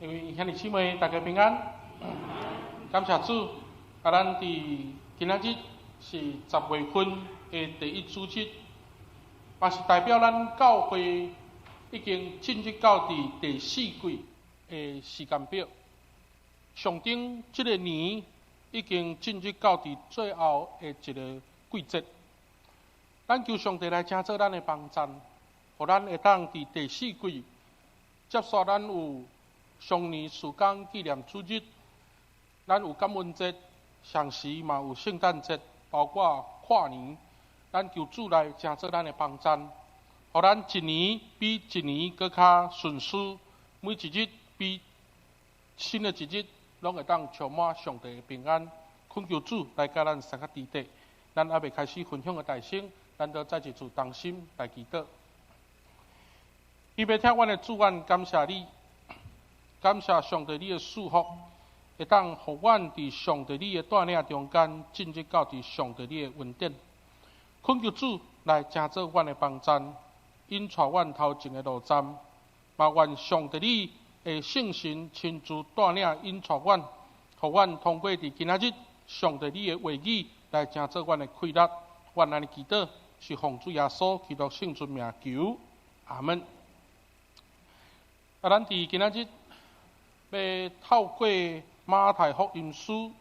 各位兄弟姊妹，大家平安。感謝主，啊，咱佇今仔日是10月份的第一主日，嘛是代表咱教會已經進入到佇第四季的時間表。象徵這个年已經進入到佇最後的一個季節。咱求上帝來成做咱的幫贊，予咱會當佇第四季接續咱有常年事工紀念主日，咱有感恩節，同時嘛有聖誕節，包括跨年。咱求主來成做咱的幫贊，予咱一年比一年閣較順遂，每一日比新的一日，攏會當充滿上帝的平安。懇求主來佮咱相佮佇底。咱猶未開始分享的大聲，咱都再一次同心來祈禱。預備聽阮的主，阮感謝你，感謝上帝你的賜福，會當予阮佇上帝你的帶領中間，進入到佇上帝你的恩典。懇求主來成做阮的幫贊，引帶阮頭前的路站，嘛願上帝你的聖神親自帶領引帶阮，予阮通過佇今仔日上帝你的話語來成做阮的氣力。阮按呢祈禱，是奉主耶穌基督聖尊名求，阿門。啊，咱佇今仔日欲透過馬太福音書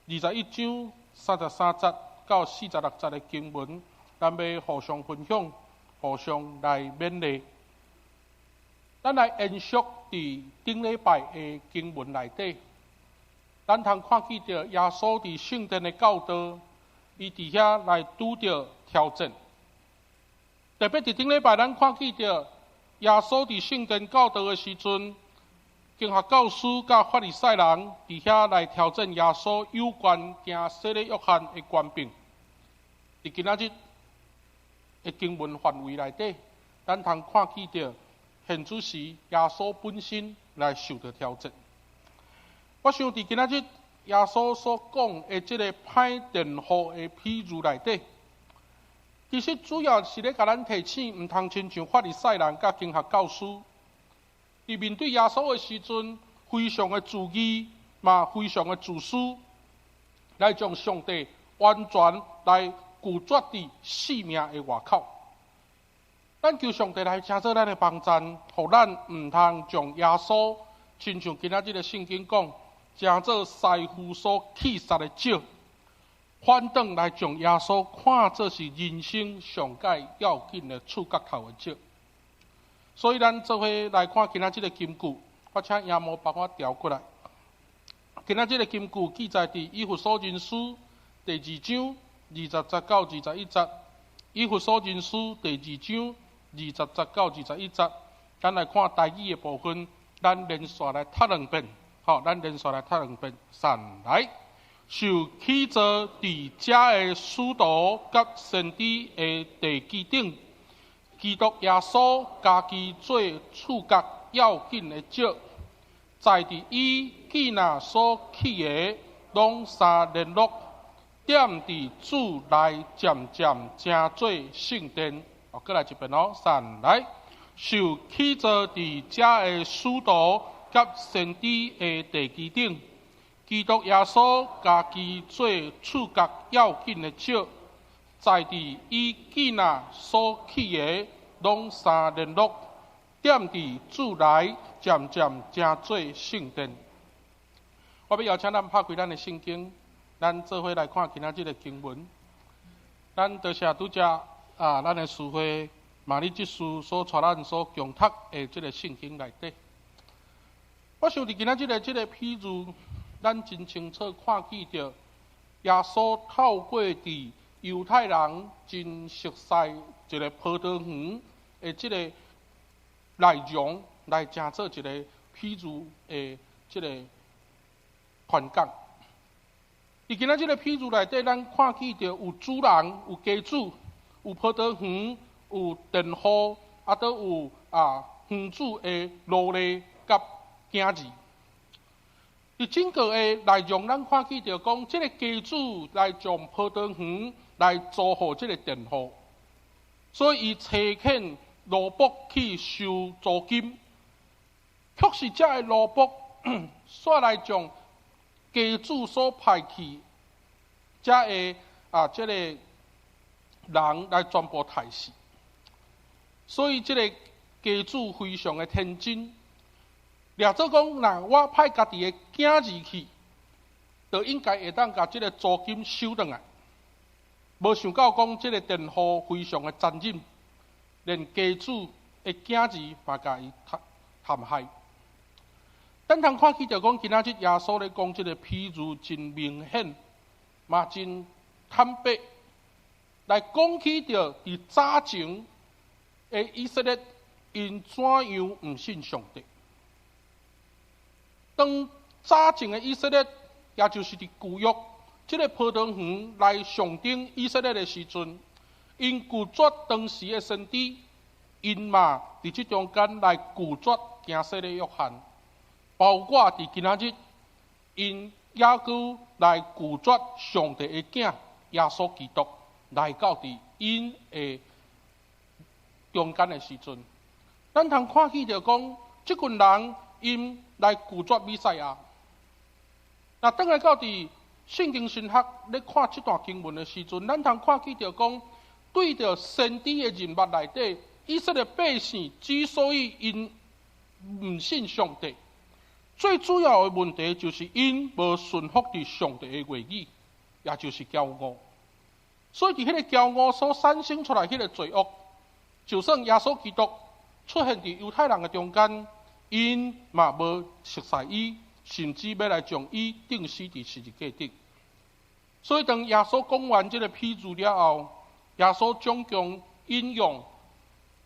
21章33節到46節的經文，咱欲互相分享，互相來勉勵。咱來延續佇頂禮拜的經文內底，咱通看見著耶穌佇聖殿的教導，伊佇遐來拄著挑戰。特別佇頂禮拜，咱看見著耶穌佇聖殿教導的時陣，經學教師佮法利賽人佇遐來挑戰耶穌有關行洗禮約翰的權柄。佇今仔日的經文範圍內底，咱通看見著現此時耶穌本身來受著挑戰。我想佇今仔日耶穌所講的這个歹佃戶的比喻內底，其實主要是咧共咱提醒，毋通親像法利賽人佮經學教師，佇面對耶穌的時陣，非常的自義，嘛非常的自私，來將上帝完全來拒絕佇生命的外口。咱求上帝來成做咱的幫贊，予咱毋通將耶穌親像今仔日的聖經講，成做師傅所棄殺的石。反轉來將耶穌看做是人生上蓋要緊的觸角頭的石。所以咱做伙來看今仔這个金句，我請亞摩幫我調過來。今仔這个金句記載佇以弗所人書第二章20節到21節。以弗所人書第二章20節到21節，咱來看台語的部分，咱連續來讀兩遍。好，咱連續來讀兩遍，三來。受起造佇遮的使徒佮先知的地基頂，基督耶穌家己做厝角要緊的石，在佇伊囝仔所起的，攏相聯絡，踮佇主內漸漸成做聖殿。哦，閣來一遍哦，三來。受起造佇遮的使徒佮先知的地基頂，基督耶穌家己做厝角要緊的石，在佇伊囝仔所起的，攏相聯絡，踮佇主內漸漸成做聖殿。我欲邀請咱拍開咱的聖經，咱做伙來看今仔這个經文。咱多謝拄才啊，咱的司會瑪麗執事所帶咱所共讀的這个聖經內底。我想佇今仔這个比喻，咱真清楚看見著耶穌透過佇猶太人真熟悉一个葡萄園的這个內容，來成做一个比喻的這个傳講。佇今仔這个比喻內底，咱看見著有主人、有家主、有葡萄園、有佃戶，啊，閣有啊園主的奴隸佮囝兒。佇整個的內容，咱看見著講，這个家主來將葡萄園來租予這个佃戶，所以伊差遣奴僕去收租金。卻是這个奴僕煞來將家主所派去遮个啊，這个人來全部刣死。所以這个家主非常的天真，掠做講，若我派家己的囝兒去，就應該會當共這个租金收轉來。無想到講這个賤戶非常的殘忍，連家主的囝兒嘛共伊陷害。咱通看起著講，今仔日耶穌咧講這个譬喻真明顯，嘛真坦白，來講起著佇早前的以色列，𪜶怎樣毋信上帝。當早前的以色列，也就是佇舊約這个葡萄園來上頂以色列的時陣，𪜶拒絕當時的先知，𪜶嘛佇這中間來拒絕行洗禮約翰，包括佇今仔日，𪜶猶閣來拒絕上帝的囝耶穌基督來到佇𪜶的中間的時陣，咱通看見著講，這群人𪜶來拒絕彌賽亞。若轉來到佇聖經神學咧看這段經文的時陣，咱通看見著講，對著先知的人物內底，以色列百姓之所以𪜶毋信上帝，最主要的問題就是𪜶無順服佇上帝的話語，也就是驕傲。所以佇彼个驕傲所產生出來彼个罪惡，就算耶穌基督出現佇猶太人的中間，𪜶嘛無熟似伊，甚至欲來將伊釘死佇十字架頂。所以當耶穌講完這个譬喻了後，耶穌總共引用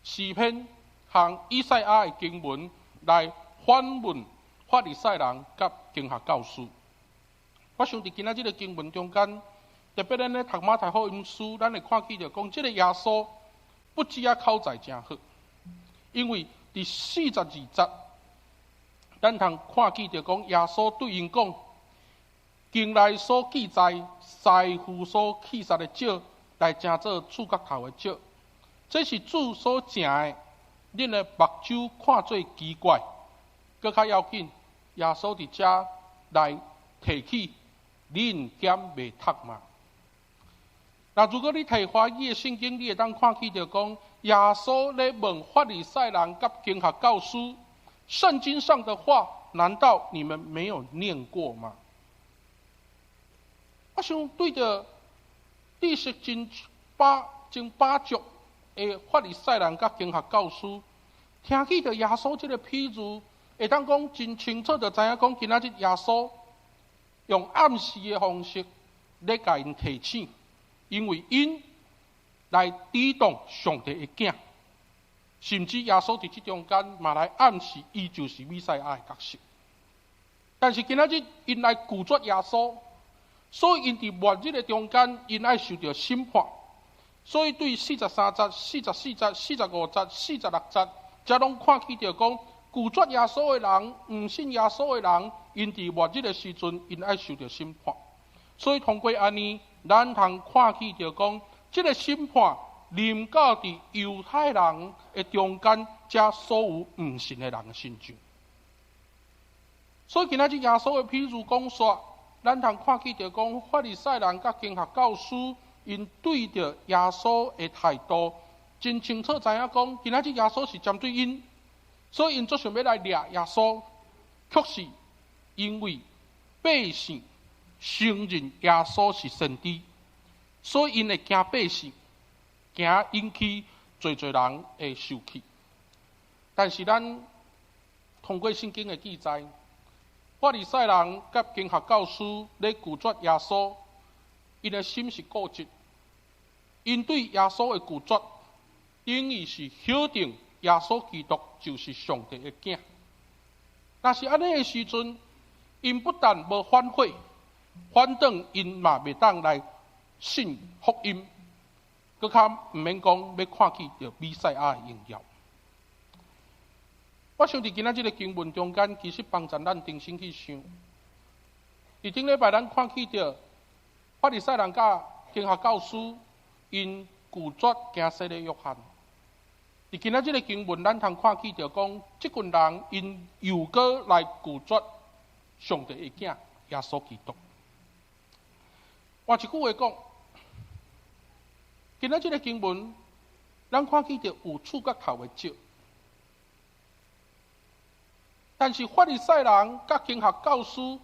詩篇和以賽亞的經文來反問法利賽人佮經學教師。我想佇今仔這个經文中間，特別咱咧讀馬太福音書，咱會看見著講，這个耶穌不止啊口才誠好，因為佇42節，咱通看見著講，耶穌對𪜶講，經內所記載，師傅所棄殺的石，來成做柱角頭的石，這是主所成的，恁的目睭看做奇怪。閣較要緊，耶穌佇遮來提起，恁敢袂讀嗎？若如果你提華語的聖經，你會當看見著講，耶穌咧問法利賽人佮經學教師，聖經上的話，難道你們沒有念過嗎？我想對著知識真飽足的法利賽人佮經學教師，聽起著耶穌這个譬喻，會當講真清楚，就知影講今仔日耶穌用暗示的方式咧共𪜶提醒，因為𪜶來抵擋上帝的囝，甚至耶穌佇這中間嘛來暗示，伊就是彌賽亞的角色。但是今仔日𪜶來拒絕耶穌，所以𪜶佇末日的中間，𪜶愛受著審判。所以對43節、44節、45節、46節，遮攏看見著講，拒絕耶穌的人，毋信耶穌的人，𪜶佇末日的時陣，𪜶愛受著審判。所以通過按呢，咱通看見著講，這个審判臨到佇猶太人的中間，遮所有毋信的人的身上。所以今仔日耶穌的譬喻講煞，咱通看見著講，法利賽人佮經學教師，𪜶對著耶穌的態度，真清楚知影講，今仔日耶穌是針對𪜶，所以𪜶足想欲來掠耶穌，卻是因為百姓承認耶穌是先知，所以𪜶會驚百姓，驚引起濟濟人的受氣。但是咱通過聖經的記載，法利賽人佮經學教師咧拒絕耶穌，𪜶的心是固執，𪜶對耶穌的拒絕，等於是否定耶穌基督就是上帝的囝。若是按呢的時陣，𪜶不但無反悔，反轉𪜶嘛袂當來信福音，閣較毋免講欲看見著彌賽亞的榮耀。我想佇今仔這个經文中間，其實幫助咱重新去想。佇頂禮拜咱看見著法利賽人佮經學教師，𪜶拒絕行洗禮約翰。佇今仔這个經文，咱通看見著講，這群人𪜶又閣來拒絕上帝的囝耶穌基督。換一句話講，今仔這个經文，咱看見著有觸角頭的石，但是法利賽人佮經學教師，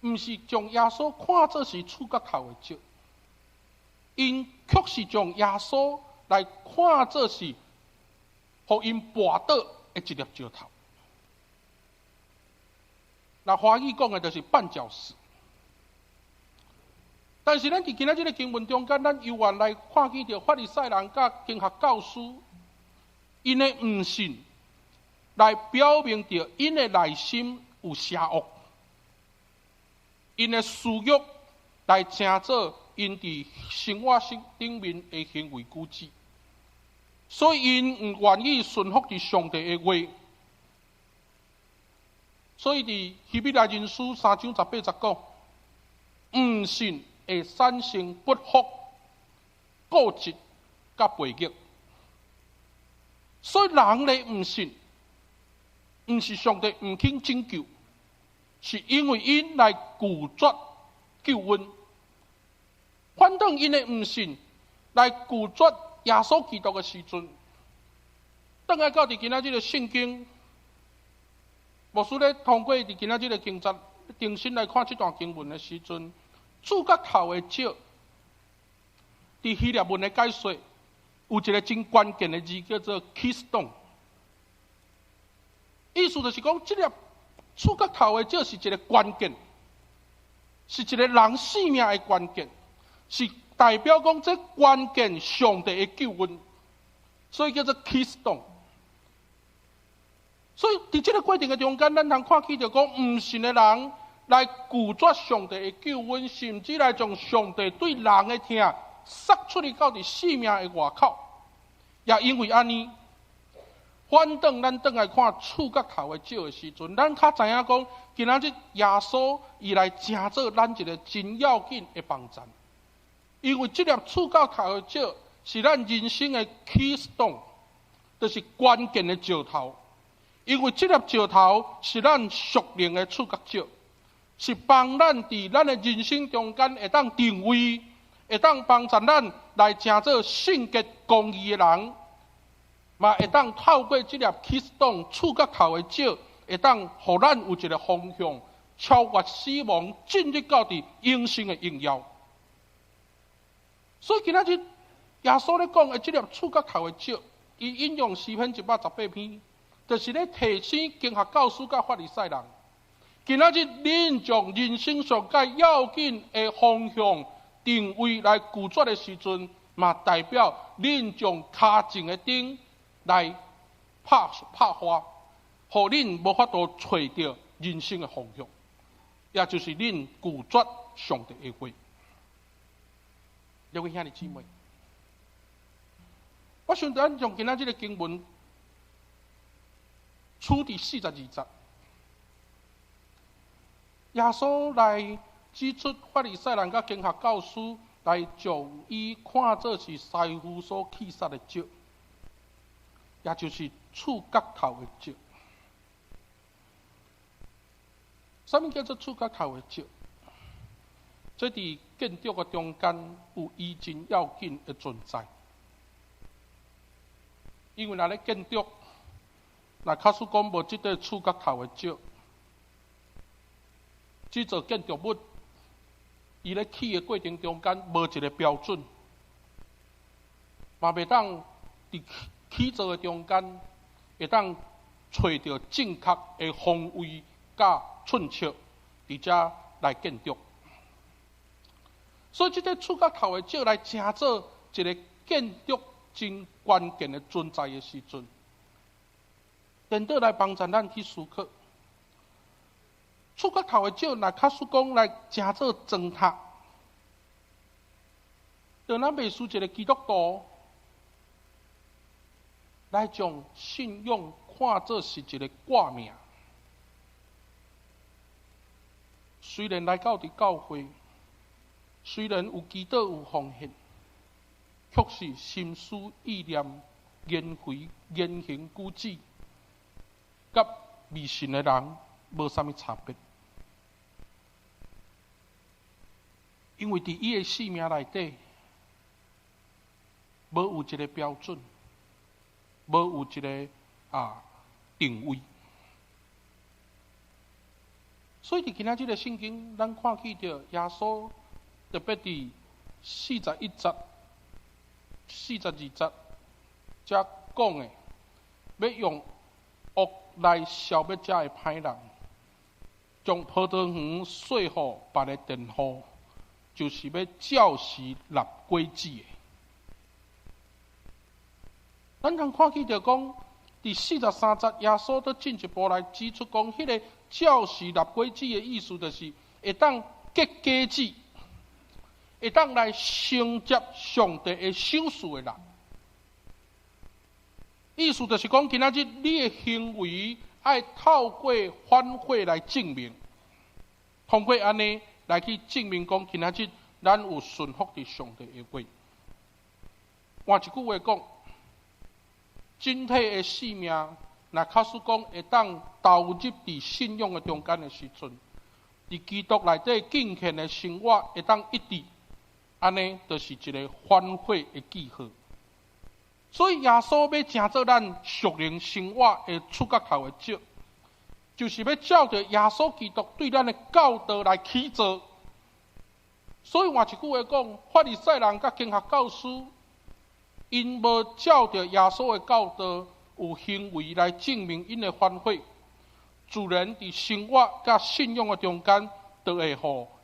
毋是將耶穌看做是觸角頭的石，𪜶卻是將耶穌來看做是予𪜶跋倒的一粒石頭。那華語講的就是絆腳石。但是咱佇今仔這个經文中間，咱猶原來看見著法利賽人佮經學教師，𪜶的毋信來表明著𪜶的內心有邪惡，𪜶的私欲來成做𪜶佇生活頂面的行為舉止，所以𪜶毋願意順服佇上帝的話。所以佇希伯來人書3章18節講，毋信會產生不服、固執、佮背逆。所以人的毋信，毋是上帝毋肯拯救，是因為𪜶來拒絕救恩。反轉𪜶的毋信來拒絕耶穌基督的時陣，轉來到佇今仔這个聖經，牧師咧通過佇今仔這个經節，重新來看這段經文的時陣，觸角頭的石，佇希臘文的解說，有一个真關鍵的字叫做 keystone，意思就是講，這粒觸角頭的石是一个關鍵，是一个人性命的關鍵，是代表講這關鍵上帝的救恩，所以叫做 keystone。所以佇這个過程的中間，咱通看見著講，毋信的人來拒絕上帝的救恩，甚至來將上帝對人的疼殺出去到佇性命的外口。也因為按呢，反轉咱轉來看觸角頭的石的時陣，咱較知影講，今仔日耶穌伊來成做咱一个真要緊的幫贊。因為這粒觸角頭的石是咱人生的 keystone，就是關鍵的石頭。因為這粒石頭是咱屬靈的觸角石，是幫咱佇咱的人生中間會當定位，會當幫助咱來成做聖潔公義的人，嘛會當透過這粒 keystone 觸角頭的石，會當予咱有一个方向，超越死亡，進入到佇永生的榮耀。所以今仔日耶穌咧講的這粒觸角頭的石，伊引用詩篇118篇，就是咧提醒經學教師佮法利賽人，今仔日恁將人生上蓋要緊的方向定位來拒絕的時陣，嘛代表恁將跤前的燈來拍拍壞，予恁無法度揣著人生的方向，也就是恁拒絕上帝的話。各位兄弟姊妹，我想咱將今仔這个經文處佇42節，耶穌來指出法利賽人佮經學教師來將伊看做是師傅所棄殺的石，也就是觸角頭的石。啥物叫做觸角頭的石？這佇建築的中間有伊真要緊的存在，因為若咧建築，若假使講無這塊觸角頭的石，這座建築物，伊咧起的過程中間無一个標準，嘛袂當佇起造的中間會當揣著正確的方位佮寸尺，佇遮來建築。所以，這個觸角頭的石來成做一个建築真關鍵的存在的時陣，顛倒來幫助咱去思考。觸角頭的石，若假使講來成做磚塔，當咱袂輸一个基督徒來將信仰看做是一个掛名，雖然來到佇教會，雖然有祈禱有奉獻，卻是心思意念言為言行舉止，佮未信的人無啥物差別。因為佇伊的生命內底，無有一個標準，無有一個定位。所以佇今仔這個聖經，咱看見著耶穌特別佇41節、42節才講的，欲用惡來消滅遮的歹人，將葡萄園稅予別个佃戶，就是欲照時納果子的。咱通看見著講，佇43節，耶穌閣進一步來指出講，彼個照時納果子的意思，就是會當結果子，會當來承接上帝的賞賜的人。意思就是講，今仔日你的行為愛透過反悔來證明，通過按呢來去證明講，今仔日咱有順服佇上帝的話。換一句話講，整體的生命，若假使講會當投入佇信仰的中間的時陣，佇基督內底敬虔的生活會當一致，按呢就是一個反悔的記號。所以耶穌欲成做咱屬靈生活的觸角頭的石，就是欲照著耶穌基督對咱的教導來起造。所以換一句話講，法利賽人佮經學教師，𪜶無照著耶穌的教導，有行為來證明𪜶的反悔，自然佇生活佮信仰的中間，就會予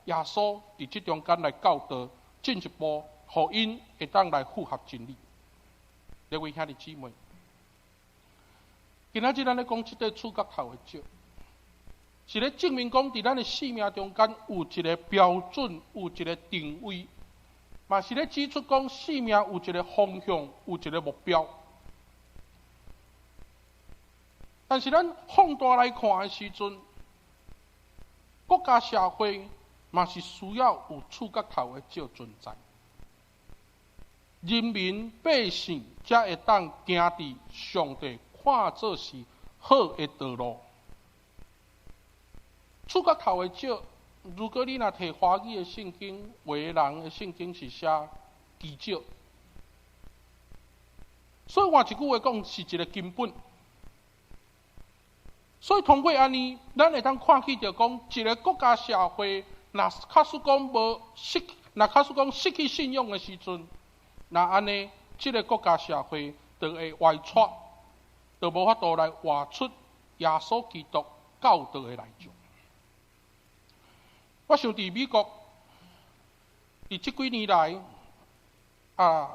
耶穌佇這中間來教導，進一步予𪜶會當來符合真理。各位兄弟姊妹，今仔日咱咧講這塊觸角頭的石，是咧證明講，佇咱的生命中間有一個標準，有一個定位，嘛是咧指出講，生命有一個方向，有一個目標。但是咱放大來看的時陣，國家社會嘛是需要有觸角頭的石存在。人民百姓才會當行佇上帝看做是好的道路。觸角頭的石，如果你若提華語的聖經，有的人的聖經是寫基石，所以換一句話講，是一個根本。所以通過按呢，咱會當看見著講，一個國家社會，若假使講無失，若假使講失去信仰的時陣，若按呢，這個國家社會就會歪曲，就無法度來活出耶穌基督教導的內容。我想佇美國，佇這幾年來，𪜶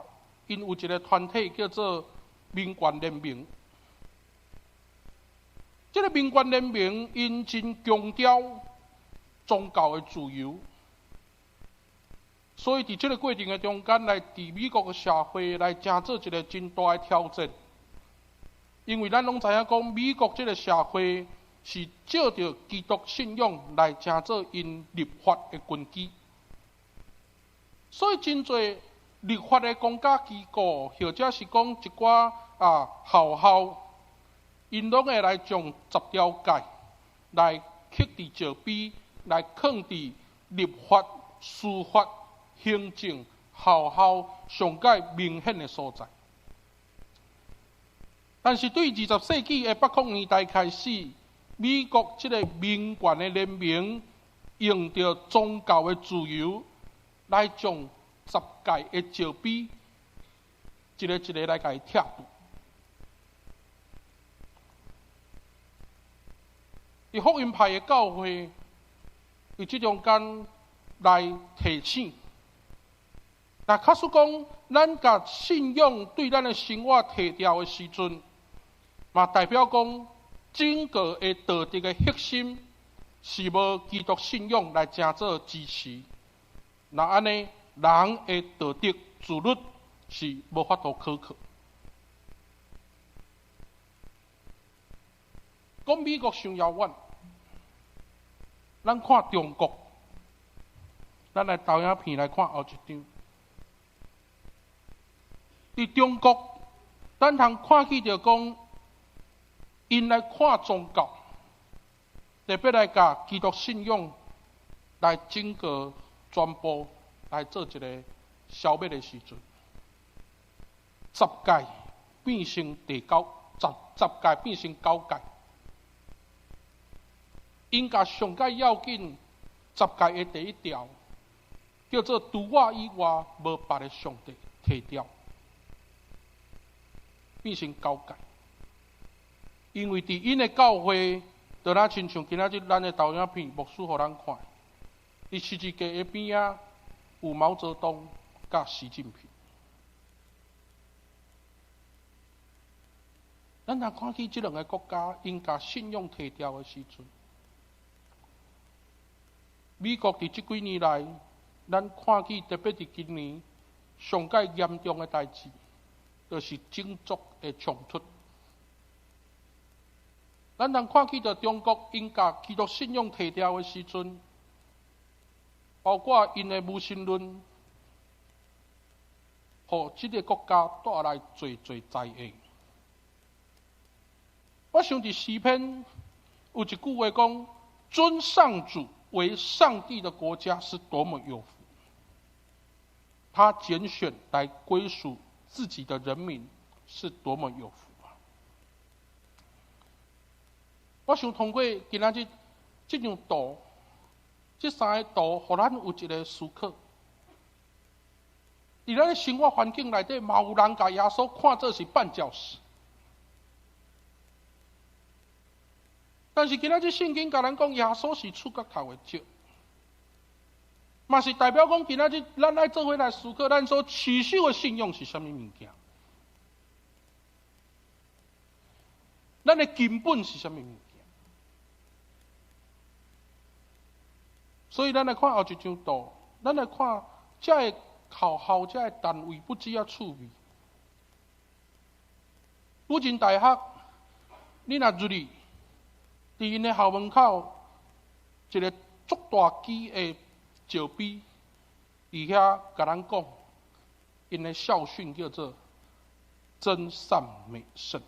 有一個團體叫做民權聯盟。這個民權聯盟，𪜶真強調宗教的自由。所以，佇這個過程的中間，來佇美國的社會來成做一個真大的挑戰。因為咱攏知影講，美國這個社會是借著基督信仰來成做𪜶立法的根基。所以，真濟立法的公家機構，或者是講一寡學校，𪜶攏會來將十條誡來刻佇石碑，來囥佇立法、司法、行政、學校上蓋明顯的所在。但是對20世紀的八零年代開始，美國這個民權的聯盟用著宗教的自由來將十誡的石碑一个一个來共伊拆除。佇福音派的教會，佇這中間來提醒。若假使講，咱共信仰對咱的生活提掉的時陣，嘛代表講整個的道德的核心是無基督信仰來成做支持。若按呢，人的道德自律是無法度可靠。講美國傷遙遠，咱看中國，咱來投影片來看後一張。佇中國，咱通看見著講，𪜶來看宗教，特別來共基督信仰來整個全部來做一個消滅的時陣，十誡變成第九，十誡變成九誡，𪜶共上蓋要緊十誡的第一條，叫做除我以外無別的上帝，提掉，變成九誡。因為佇𪜶的教會，就若親像今仔日咱的投影片牧師予咱看，佇十字架的邊仔有毛澤東佮習近平。咱若看見這兩個國家，𪜶共信仰提掉的時陣，美國佇這幾年來，咱看見特別佇今年上蓋嚴重的代誌，就是種族的衝突。咱通看見著中國𪜶共基督信仰提掉的時陣，包括𪜶的無神論，予這个國家帶來濟濟災厄。我想佇詩篇有一句話講：尊上主為上帝的國家是多麼有福，他揀選來歸屬自己的人民是多麼有福啊！我想通過今仔日這張圖，這三个圖，予咱有一个思考。佇咱的生活環境內底，嘛有人共耶穌看做是絆腳石。但是今仔日聖經共咱講，耶穌是觸角頭的石，嘛是代表講今仔日咱愛做伙來思考，咱所持守的信仰是啥物物件？咱的根本是啥物物件？所以咱來看後一張圖，咱來看這个學校、這个單位不只仔趣味。輔仁大學，你若入去，佇𪜶的校門口，一个足大支的石碑，佇遐共咱講，𪜶的校訓叫做真善美聖。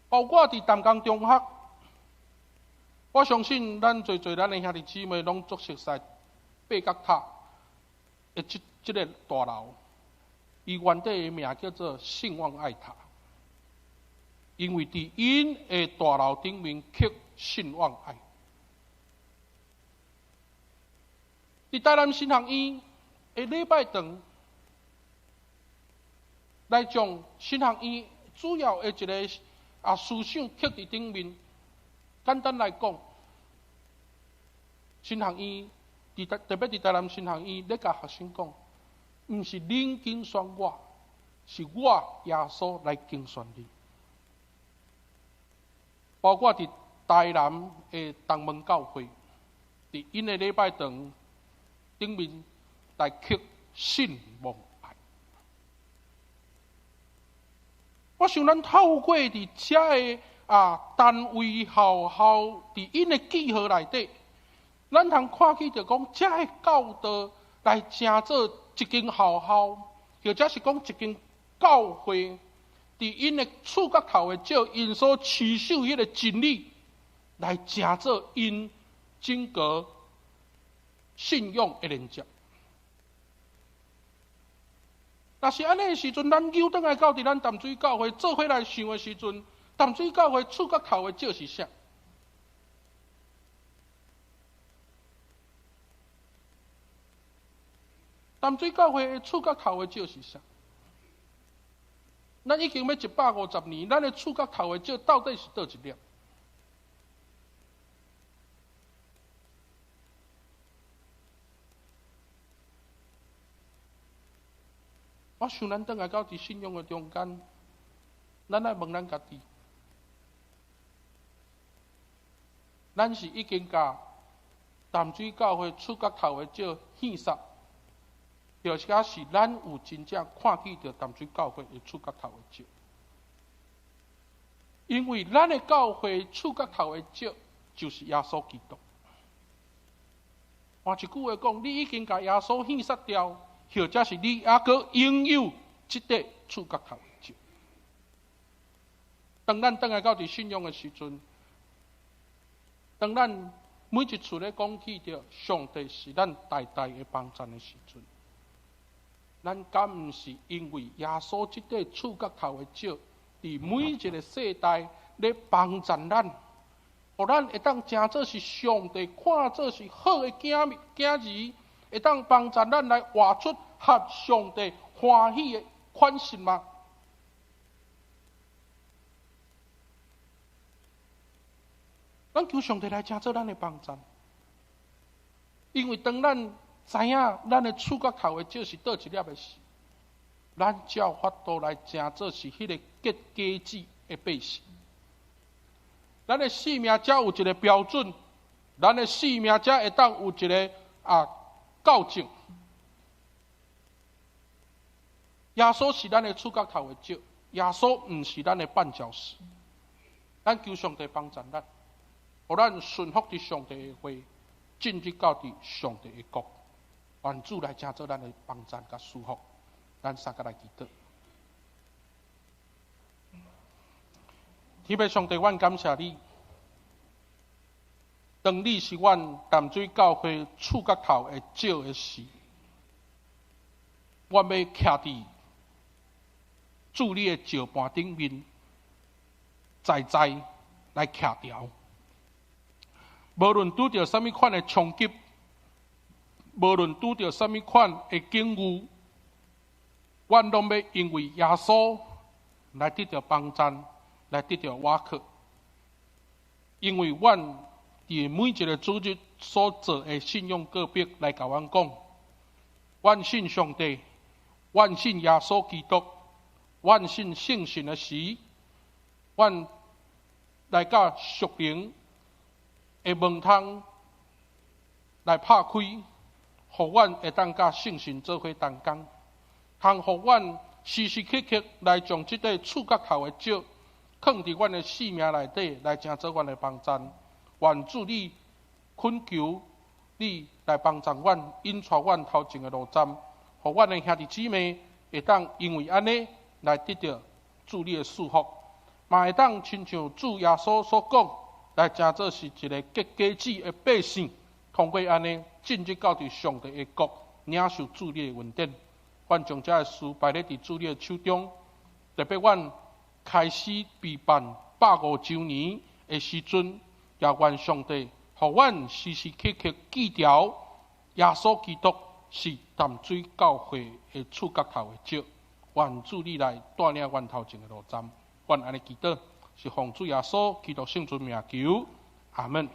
包括佇淡江中學，我相信咱濟濟咱的兄弟姊妹攏足熟悉八角塔的這个大樓，伊原底的名叫做信望愛塔，因為佇𪜶的大樓頂面刻信望愛。佇台南神學院的禮拜堂，來將神學院主要的一个思想刻佇頂面。簡單來講，神學院佇特別佇台南神學院咧，共學生講，毋是恁揀選我，是我耶穌來揀選恁。包括佇台南的東門教會，佇𪜶的禮拜堂頂面來刻信望愛。我想咱透過佇遮个單位學校佇𪜶的記號內底，咱通看見著講，遮个教導來成做一間學校，或者是講一間教會，佇𪜶的觸角頭的石，𪜶所持守彼个真理，來成做𪜶整個信仰的連接。若是按呢的時陣，咱扭轉來到佇咱淡水教會做伙來想的時陣，淡水教會觸角頭的石是啥？淡水教會的觸角頭的石是啥？咱已經欲150年，咱的觸角頭的石到底是佗一粒？我想咱轉來到佇信仰的中間，咱愛問咱家己：咱是已經共淡水教會觸角頭的石獻殺，或者是咱有真正看見著淡水教會的觸角頭的石？因為咱的教會觸角頭的石就是耶穌基督。換一句話講，你已經共耶穌獻殺掉，或者是你猶閣擁有這塊觸角頭的石。當咱轉來到佇信仰的時陣，當咱每一次咧講起著上帝是咱大大的幫贊的時陣，咱敢毋是因為耶穌這塊觸角頭的石，佇每一個世代咧幫贊咱，予咱會當成做是上帝看做是好的囝囝兒，會當幫助咱來活出合上帝歡喜的款式嗎？咱求上帝來成做咱的幫贊，因為當咱知影咱的觸角頭的石是佗一粒的時，咱才有法度來成做是彼个結果子的百姓。咱的生命才有一个標準，咱的生命才會當有一个校正。耶穌是咱的觸角頭的石，耶穌毋是咱的絆腳石。咱求上帝幫助咱，予咱順服佇上帝的話，進入到佇上帝的國。願主來成做咱的幫贊佮祝福，咱三個來祈禱。天父上帝，阮感謝你。當你是阮淡水教會觸角頭的石的時，阮欲徛佇主你的石盤頂面，在在來徛牢。無論拄著啥物款的衝擊，無論拄著啥物款的境遇，阮攏欲因為耶穌來得著幫贊，來得著倚靠。因為阮佇每一個主日所做的信仰告白，來共阮講，阮信上帝，阮信耶穌基督，阮信聖神的時，阮來佮屬靈的門窗來拍開，予阮會當佮聖神做伙同工，通予阮時時刻刻來將這塊觸角頭的石囥佇阮的生命內底，來成做阮的幫贊。願主你懇求你來幫助阮，引帶阮頭前的路站，予阮的兄弟姊妹會當因為按呢來得著主你的祝福，嘛會當親像主耶穌所講，來成做是一个結果子的百姓，通過按呢進入到佇上帝的國，領受主你的恩典。阮將這个事擺咧佇主你的手中，特別阮開始備辦150週年的時陣，也願上帝予阮時時刻刻記牢耶穌基督是淡水教會的觸角頭的石。願主你來帶領阮頭前的路站，阮按呢祈禱，是奉主耶穌基督聖尊名求，阿門。